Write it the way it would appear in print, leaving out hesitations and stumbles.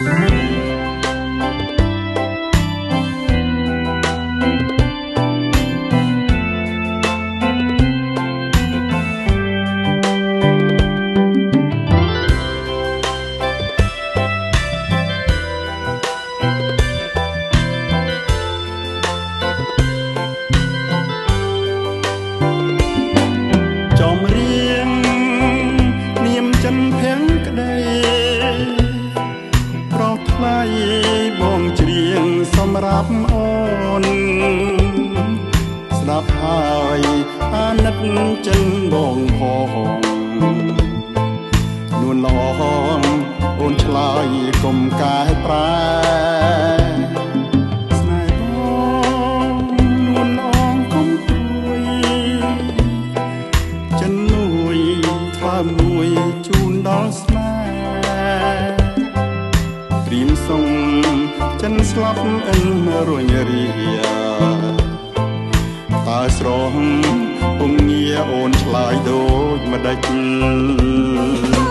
ចំរៀងនាមចិនភាំងក្តី ប្រថ្លៃបងច្រៀងសម្រាប់អូន ស្ដាប់ហើយអាណិតចិនបងផង នួនឡងអូនឆ្លើយកុំកែប្រែ ស្នេហ៍បងនួនឡងកុំព្រួយ ចិនមួយថ្លើមមួយជូនដល់ស្នេហ៍ ត្រៀមសុងចិនស្លាប់អិនរួញរា តើស្រងពងងាអូនឆ្លើយដូចម្ដេច?